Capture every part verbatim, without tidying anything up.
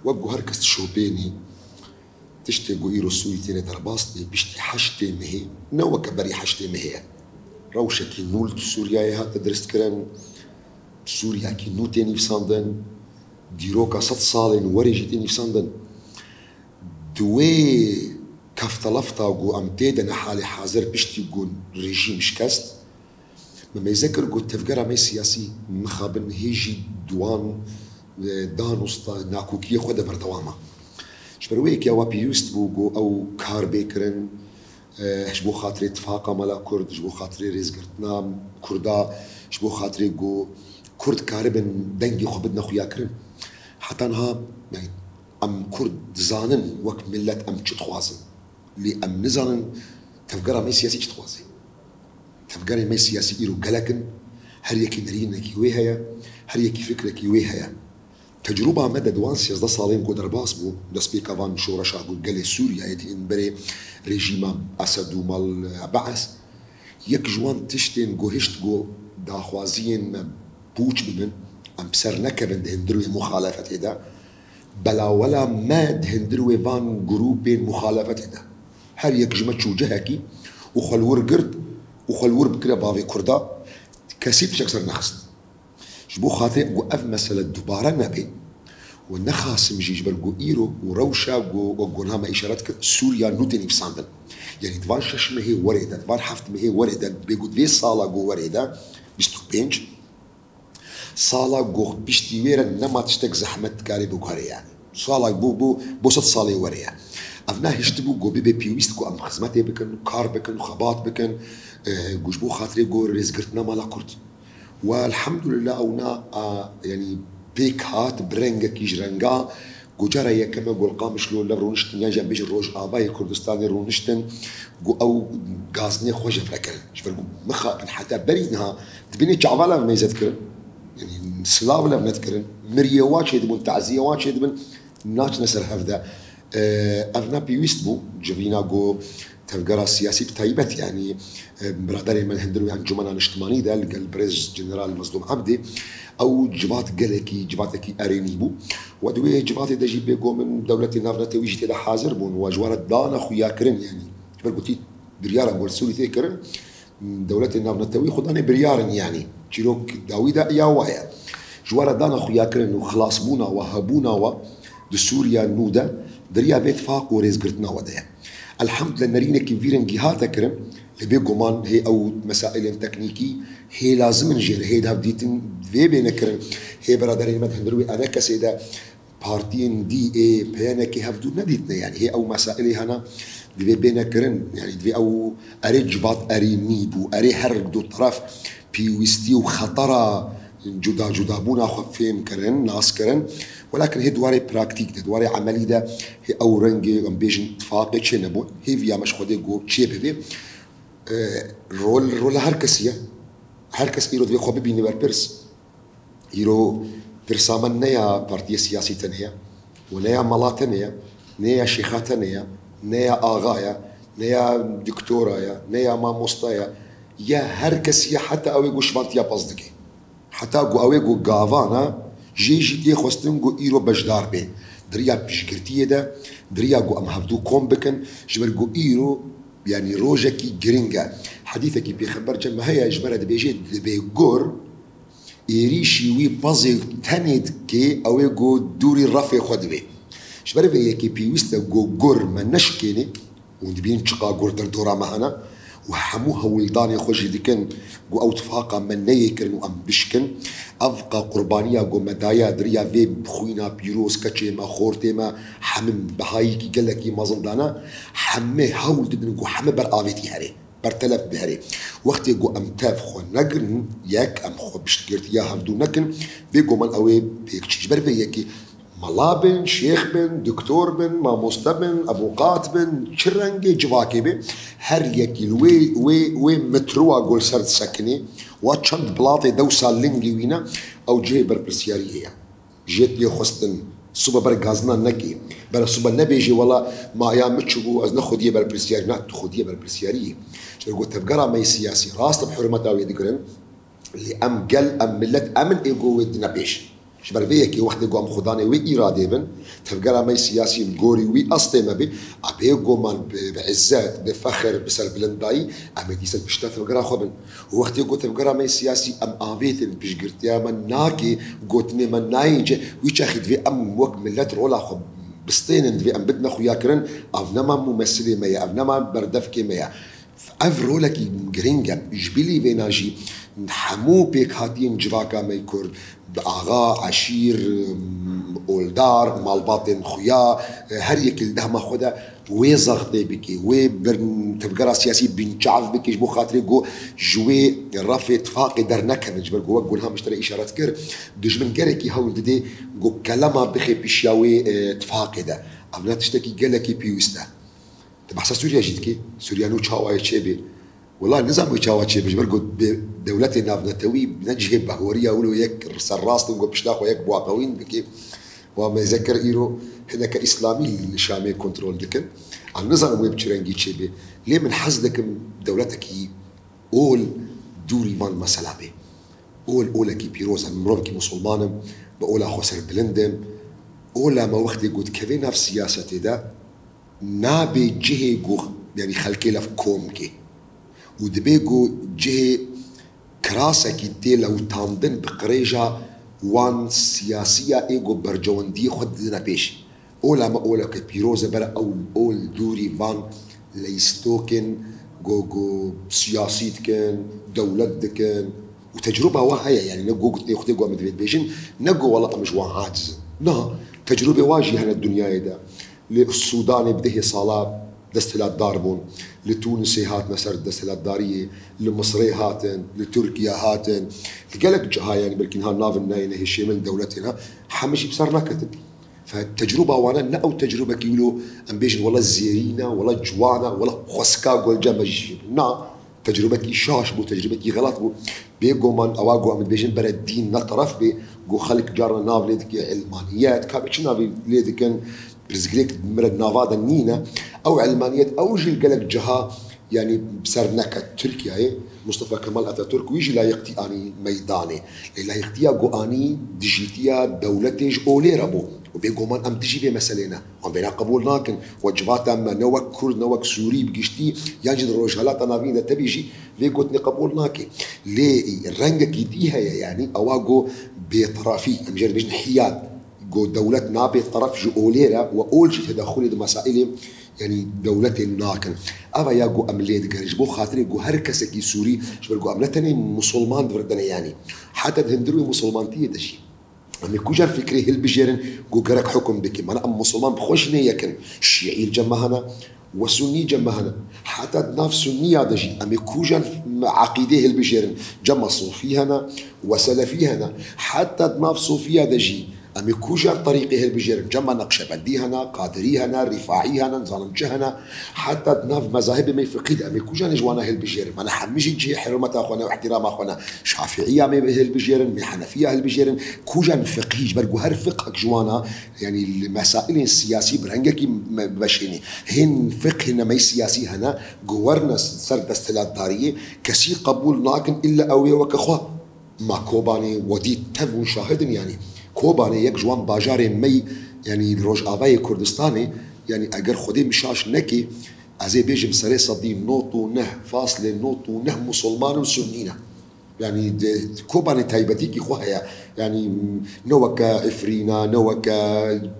Wek ku her kes dişopênî, tiştê ku îro Sûrî têne derbas tê piştî heştê mehê, ne weke berî heştê mehê ye. Rewşekî nû li Sûriyeyê hate diristkirin, Sûriyekî nû tê nivîsandin, dîroka sed salên werê jî tê nivîsandin. Di wê keftelefta ku em tê de ne halê hazir piştî ku rejîm şikest, me mêze kir ku tevgera me siyasî mixabin hê jî di wan, e, danûsta nakokiyê xwe de berdewam e. Ji ber wê yekê ewa pêwîst bû ku ew kar bê kirin, e, ji bo xatirê tifaqa mala Kurd, ji bo xatirê rêzgirtina Kurda, ji bo xatirê ku Kurd karibin dengê xwe bidine xuyakirin. Heta niha, yanî, em Kurd dizanin wek milet em çi dixwazin. Lê em nizanin tevgera me siyasî çi dixwaze. Tevgerê me siyasî îro gelek in, her yekî nerînekî wê heye, her yekî fikrekî wê heye. Tecrûba me de di wan sêzdeh salên ku derbas bû, destpêka van şoreşa ku gelê Sûriyeyê tînin berê rejîma Esed û mal Be'es, yek ji wan tiştên ku hişt ku daxwaziyên me pûç bibin, em bi ser nekevin di hundir wê muxalefetê de, belawela me di hundir wê van grûpên muxalefetê de. Her yek ji me çû cihekî û xwe li wir girt û xwe li wir bikire bavê Kurda, kesî tiştek ser nexist. Ji bo xatirê ku ev mesele dubare nebe û nexasim jî ji ber ku îro û rewşa ku wek got me îşaret kir, Sûriya nû tê nivîsandin. Yanî di van şeş mehê werê de, di van heft mehê werê de, bê ku di vê sala ku werê de, bîst û pênc, sala ku piştî wê re nema tiştek zehmet dikarê biguhere yanî. Sala bo, bo, bo sed salê werê ye. Ev nehiştibû ku bibe pêwîst ku em xizmetê bikin, kar bikin, xebat bikin, e, ku ji bo xatirê ku rêzgirtina mala Kurd. Û elhamdulillah ew na, a, yanî pêk hat bi rengekî ji renga ku cara yekem e ku li Qamişlo lev rûniştin yan jî em bêjin Rojavayê Kurdistanê rûniştin ku ew gazinê xwe ji vir kirin. Ji vir ku mixabin heta berî niha di bînê çava lev mêze dikirin. Yanî silav lev nedikirin. Miriyê wa çêdibûn, taziyê wa çêdibin, naçine ser hev de. E, ev ne pêwîst bû, civîna ku tevgera siyasî bi taybet, yanî, e, biraderê me li hundir wê encûmena niştimanî de li gel birêz General Mezlûm Ebdî, ew civat gelekî, civatekî erênî bû. We di wê civatê de jî bê ku min dewletê navnetewî jî tê de hazir bûn, we ji we re dane xuyakirin, yanî. Ji ber gotî biryara ku li Sûrî tê kirin, dewletên navnetewî xwe danê biryar in, yanî çîrok dawî de ya wa ye. Ji we re dana xuyakirin û xilasbûna we, hebûna we di Sûriya nû de di riya vê tifaq û rêzgirtina we de ye. Elhemdulillah nerînekî vî rengî hate kirin, lê bêguman hê ew mesailên teknîkî hê lazim in jê re, hê di hev dîtin vê bêne kirin, hê biraderên me di hundir wê enekesê de partiyên dî ê P Y N K hevdû nedîtine, yanî hê ew mesailê hene divê bêne kirin, yanî divê ew erê civat erê nî bû, erê her du teref pêwîstî û xetera cuda cudabûna xwe fêm kirin, nas kirin. Welakin hê di warê praktîk de, di warê emelî de hê ew rengê, em bêjin, tifaqê çê nebûn. Hê viya me ji Xwedê got çê bibe. E, rol, rola her kesî ye. Her kes îro divê xwe bibîne berpirs. Îro pirsa me ne ya partiyê siyasî tenê ye û ne ya mala tenê ye, ne ya şêxa tenê ye, ne ya axa ye, ne ya doktora ye, ne ya mamosta ye. Ya her kesî ye, heta ew ê ku şivantiya pez dike. Heta ku ew ê ku gavan e, jê jî tê xwestin ku îro beşdar bê. Di riya piştgirtiyê de, di riya ku em hevdû kom bikin, ji ber ku îro, yanî rojekî giring e. Hedîsekî Pêxember cem me heye, ji me re dibêje, dibê gur, êrîşî wî pezê tenê dike, ew ê ku dûrî refê xwe dibe. Ji ber vê yekê pêwîst e ku gur me neşikêne û dibînin çiqa gur derdora me hene û hemû hewldanê xwe jî dikin ku ew tifaqa me neyê kirin û em bişkin. Ev qa qurbaniya ku me daye di riya vê xwîna pîroz, keçê me, xortê me, hemî bihayîkî gelekî mezin dane, hemê hewl didin ku hemî ber avêtî herê. Bertelef biherê. Wextê ku em tev xwe negirin yek, em xwe piştgirtiya hevdû nekin, bêguman ew ê pêk çî. Ji ber vê yekê mela bin, şêx bin, doktor bin, mamoste bin, avokat bin, çi rengê civakê be, her yekî li wê, wê, wê metrowa ku li ser disekinê, wa çend bilatê dewsa lingê wî ne, ew cihê berpirsiyariyê ye. Jê tê xwestin, sibe ber gazina nekê. Ber sibe nebêjê, wela maya min çi bû, ez ne xwediyê berpirsiyarî. Na, tu xwediyê berpirsiyarî yî. Ji ber ku tevgera me yê siyasî, rast em hurmeta wê digirin, lê em gel, em milet, em in ê ku wê dine pêş. Ji ber vê yekê wextê ku em xwedanê wê îradê bin, tevgera me yê siyasî li gorî wî astê me bê, a bê goman bi, bi izzet, bi fexir, bi serbilindayî, em ê dîsa pişta tevgera xwe bin. Û wextê ku tevgera me yê siyasî em avêtin, piştgirtiya me nake, gotinê me nayê ce, wî çaxî divê em wek millet rola xwe bistênin, divê em bidine xuyakirin, ev nema mumesilê me ye, ev nema berdevkê me ye. Ev rolekî giring e. Ji bilî vêna jî hemû pêkhatiyên civaka me yê Kurd, bi axa, eşîr, oldar, malbatên xuya, her yekî li dehma xwe de wê zextê bike, wê bir-, tevgera siyasî binçav bike, ji bo xatirê ku ji wê refê tifaqê dernekevin. Ji ber ku wek Gulham ji te re îşaret kir, dijmin gelekî hewl didê ku kelema bixe pişiya wê, e, tifaqê de. Ev ne tiştekî gelekî pêwîst e. Tu behsa Sûriye jî dikî. Sûriye nû çawa ye çêbê? Wela nizam wê çawa çêbê. Ji ber ku dewletê navnetewî ne cihê behweriya wilo yek serrast in ku pişta xwe yek buaqewîn bikê. Wa mêze kir îro hineke îslamî li Şamê kontrol dikin. Em nizanim wê bi çi rengî çêbê. Lê min hez dikim dewletekî ol dûrî van mesela bê. Ol, olekî pîroz e. Mirovekî musulman im, bi ola xwe serbilind im. Ola me wextê ku dikeve nav siyasetê de, nabê cihê ku, yanî xelkê lev kom ke. Û dibê ku cihê kirasekî tê lewtandin bi qirêja wan siyasiya ê ku bercewendiyê xwe didine pêş. Ola me oleke pîroz e, bere ew ol dûrî van leyistokên ku, ku siyasî dikin, dewlet dikin. Û tecrûba wa heye, yanî ne ku gotinê xwe tê ku em divê bêjin, ne ku wela em ji wan aciz in. Na, tecrûbê wa jî hene dinyayê de. Li Sûdanê bi dehê sala desthilatdar bûn. Li Tûnisê hatine ser desthilatdariyê, li Misirê hatin, li Tirkiye hatin. Li gelek ciha, yanî belkî niha navin nayêne hêşê min dewletê ne, hemî jî bi ser neketin. Fe tecrûba wane ne ew tecrûbekî wilo em bêjin wela zêrîn e, wela ciwan e, wela xwesika gulce me jî. Na, tecrûbekî şaş bû, tecrûbekî xelat bû. Bêgoman ewa ku em dibêjin bere dîn ne teref bê, ku xelk carna nav lê dike ilmaniyet, ka bi çi navê lê dikin, pirsgirêk mire nava de nîne. Ew ilmaniyet, ew jî li gelek ciha, yanî bi ser neket Tirkiyeyê, Mustafa Kemal Atatürk wî jî layîqtî anî meydanê. Lê layîqtiya ku anî dijîtiya dewletê ji olê re bû. Û bêgoman em dijî vê meselê ne. Wan vêna qebûl nakin. We civata me ne wek Kurd, ne wek Sûrî bi giştî, yan jî di Rojhilata Navîn de tevî jî vê gotinê qebûl nake. Lê rengekî dî heye, yanî ewa ku bêterefî, em jê re dibêjin hiyad, ku dewlet nabê teref ji olê re, we ol jî tedexulê di mesailê, yanî dewletê nakin. Eva ya ku em lê digerin, ji bo xatirê ku her kesekî Sûrî, ji ber ku em ne tenê musulman divirdine, yanî heta di hundir wê musulmantiyê de jî. Em ê kujan fikrê hilbijêrin ku gerek hukum bike? Mana em musulman bi xwe jî ne yek in. Şîî li cem me hene, we sunnî cem me hene. Heta di nav sunniya de jî em ê kujan eqîdê hilbijêrin? Cem me sufî hene, we selefî hene. Heta di nav sufiya de jî em ê kujan terîqê hilbijêrin? Cem me neqşebendî hene, qadirî hene, rîfaî hene, nizanim çi hene. Heta di nav mezahibê me fiqhî de em ê kujan ji wana hilbijêrin? Mana hemî jî cihê hurmeta xwe ne û ihtirama xwe ne. Şafîiya me hilbijêrin, me henefiya hilbijêrin. Kujan fiqhî, ji ber ku her fiqhek ji wana, yanî li mesailên siyasî bi rengekî me-, biveşênî. Hên fiqhê nemeyî siyasî hene, ku werine ser desthilatdariyê, kesî qebûl nakin, îlle ew ê weke xwe. Ma Kobanê wedî tev û şahid in, yanî Kobanê yek ji wan bajarên me yî, yanî li Rojavayê Kurdistanê, yanî eger Xwedê min şaş nekê, ez ê bêjim serê sedî nod û neh faslê nod û neh musulman û sunnî ne. Yanî di Kobanê taybetîkî xwe heye. Yanî ne weke Efrîna, ne weke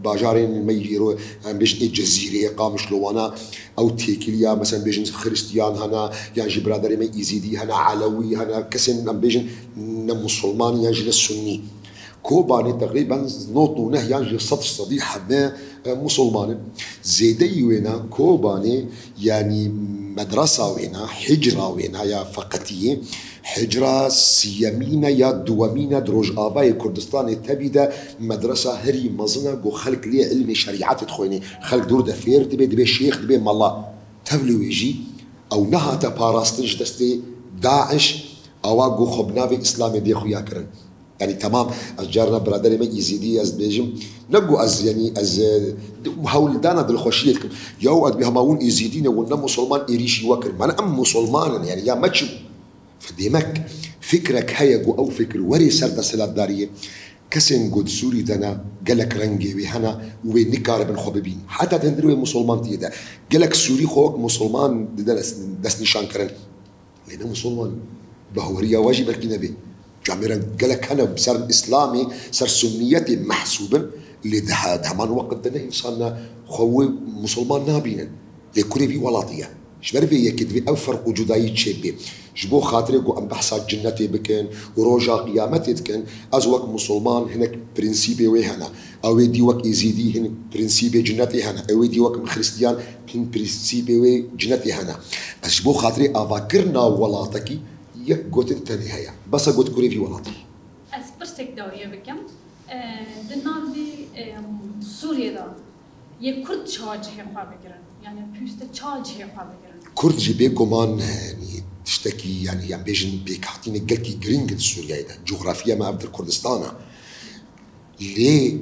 bajarên me yî îro, em bêjin ê Cezîrê, ê Qamişlo wana, ew têkiliya, mesela bêjin Xiristiyan hene, yan jî biraderê me Îzîdî hene, Elewî hene, kesên em bêjin ne musulman yan jî ne sunnî. Kobanê teqrîben nod û neh yan jî sed sedî heme, e, musulman in. Zêdeyî wêna Kobanê, yanî medresa wêna, hicra wêna ya feqetiyê, hicra siyemîn e ya duwemîn e di Rojavayê Kurdistanê tevî de medresa herî mezin e ku xelk lê ilmê şerîetê dixwênê. Xelk dûr de fêr dibe, dibe şêx, dibe mela. Tevlî wê jî ew nehate parastin ji destê DAIŞ, ewa ku xwe bi navê Îslamê dê xuya kirin. Yanî temam, ez carna biraderê me Îzîdî ez dibêjim, ne ku ez, yanî ez, e, hewldana dilxweşiyê dikim. Ya û ez dibê hema hûn Îzîdî ne, hûn ne musulman, êrîşî we kir. Mana em musulman in, yanî ya me çi bû? Fe demek fikrek heye ku ew fikir werê ser desthilatdariyê, Kesên ku di Sûrî de ne, gelek rengê wê hene û wê nikaribin xwe bibînin. Heta di hundirê wê musulmantiyê de gelek Sûrî xwe wek musulman dide dest, destnîşankirin. Lê ne musulman, bahweriya we jî belkî nebê. Camêran gelek hene bi ser Îslamê, ser sunniyetê mehsûb in, lê di he-, di heman weqt de ne însan ne xwe wê musulman nabînin. Lê kurê vî welatî ye. Ji ber vê yekê divê ev ferq û cudayî çêbê. Ji bo xatirê ku em behsa cinnetê bikin û roja qiyametê dikin, ez wek musulman hinek prensîbê wê hene. Ew ê dî wek êzîdî hin prensîbê cinnetê hene. Ew ê dî wek xristiyan hin prensîbê wê cinnetê hene. Ez ji bo xatirê avakirina welatekî yek gotin tenê heye. Bes e got kurê vî welatî. Ez pirsek dawiyê bikim. E, di navê, e, Sûriyê de yê Kurd çawa cihê xwe bigirin? Yani pûste çawa cihê xwe bigirin? Kurd jî bêguman, e, yanî tiştekî, yanî, yan bêjin pêkhatînek gelkî girîng in Sûriyeyê de. Coxrafiya me ev dir Kurdistan e. Lê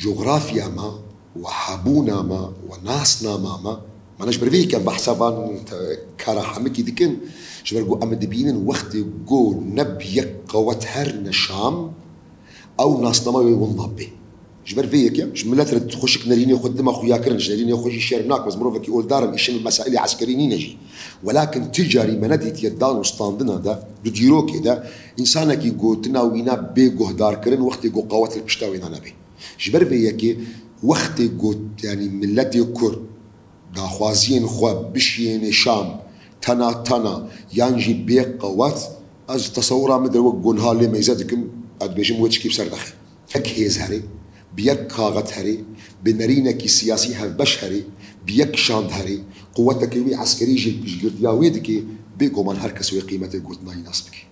coxrafiya me û hebûna me û nasnama me, me ne ji ber vê yekê em behsa van te-, kara hemikî dikin, ji ber ku em dibînin wextê ku ne bi yek qewet her ne Şam, ew nasnama wê winda bê. Ji ber vê yekê ji milet re xweşik nerînê xwe dima xuyakirin, ji nerînê xwe jî şerm nakim, ez mirovekî oldar im, îşim bi mesailê eskerî nîne jî. Welakin ti carî me nedîtiye dan û standina de, di dîrokê de, însanekî gotina wîna bê guhdarkirin wextê ku qewet li pişta wêna nebe. Ji ber vê yekê wextê ku, yanî, miletê Kurd daxwaziyên xwe bişiyêne Şam, tena tena, yan jî bê qewet, ez tesewira min de wek ku niha lê meyze dikim, ez dibêjim wê tişkî bi ser nexê. Yek hêz herê, bi yek kaxet herê, bi nerînekî siyasî hevbeş herê, bi yek şand herê, quwetekê wî eskerî jî piştgirtiya wê dike, bêguman her kes wê qîmetê gotina wî nas bike.